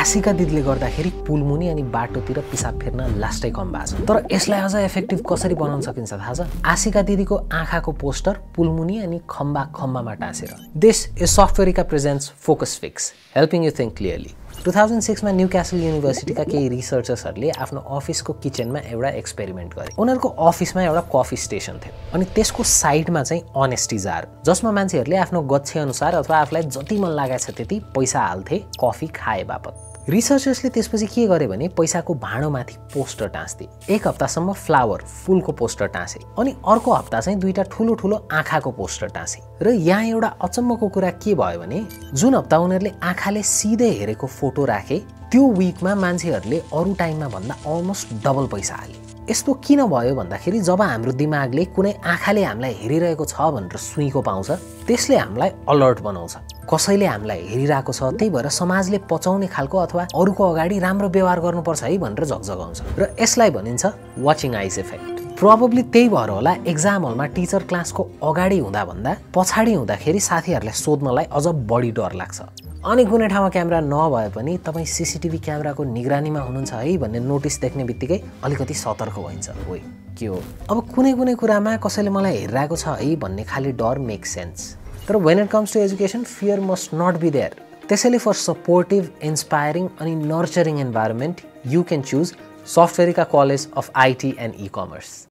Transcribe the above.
आशिका दिदीले गर्दाखेरि पुलमुनि अनि बाटोतिर पिसाब फेर्न लास्टै कम भएको छ। तर यसलाई अझ इफेक्टिभ कसरी बनाउन सकिन्छ थाहा छ? आशिका दिदीको आँखाको पोस्टर पुलमुनि अनि खम्बामा टाँसेर। दिस इज सफ्टवेयरिका presents focus fix, helping you think clearly. 2006 मा न्यूक्यासल युनिभर्सिटीका केही रिसर्चर्सहरूले आफ्नो अफिसको किचनमा एउटा एक्सपेरिमेन्ट गरे। उनीहरूको अफिसमा एउटा कफी स्टेसन थियो अनि त्यसको साइडमा चाहिँ अनेस्टी जार, जसमा मान्छेहरूले आफ्नो गच्छे अनुसार अथवा आफूलाई जति मन लागेछ त्यति पैसा हाल्थे कफी खाए बापत। रिसर्चर्सले त्यसपछि के गरे भने पैसाको भाँडोमाथि पोस्टर टाँस्थे। एक हप्तासम्म फ्लावर फुलको पोस्टर टाँसे अनि अर्को हप्ता चाहिँ दुईटा ठुलो आँखाको पोस्टर टाँसे। र यहाँ एउटा अचम्मको कुरा के भयो भने जुन हप्ता उनीहरूले आँखाले सिधै हेरेको फोटो राखे त्यो विकमा मान्छेहरूले अरू टाइममा भन्दा अलमोस्ट डबल पैसा हाले। यस्तो किन भयो भन्दाखेरि जब हाम्रो दिमागले कुनै आँखाले हामीलाई हेरिरहेको छ भनेर सुइँको पाउँछ त्यसले हामीलाई अलर्ट बनाउँछ। कसैले हामीलाई हेरिरहेको छ त्यही भएर समाजले पचाउने खालको अथवा अरूको अगाडि राम्रो व्यवहार गर्नुपर्छ है भनेर झकझगाउँछ र यसलाई भनिन्छ वाचिङ आइज इफेक्ट। प्रोबेबली त्यही भएर होला एक्जाम हलमा टिचर क्लासको अगाडि हुँदा भन्दा पछाडि हुँदाखेरि साथीहरूलाई सोध्नलाई अझ बढी डर लाग्छ। अनि कुनै ठाउँमा क्यामेरा नभए पनि तपाईँ सीसीटीभी क्यामेराको निगरानीमा हुनुहुन्छ है भन्ने नोटिस देख्ने बित्तिकै अलिकति सतर्क भइन्छ। ओइ के हो, अब कुनै कुरामा कसैले मलाई हेरिरहेको छ है भन्ने खाली डर मेक सेन्स। तर when it comes to education, fear must not be there. त्यसैले for supportive, inspiring अनि nurturing environment, you can choose Softwareika College of IT and E-commerce.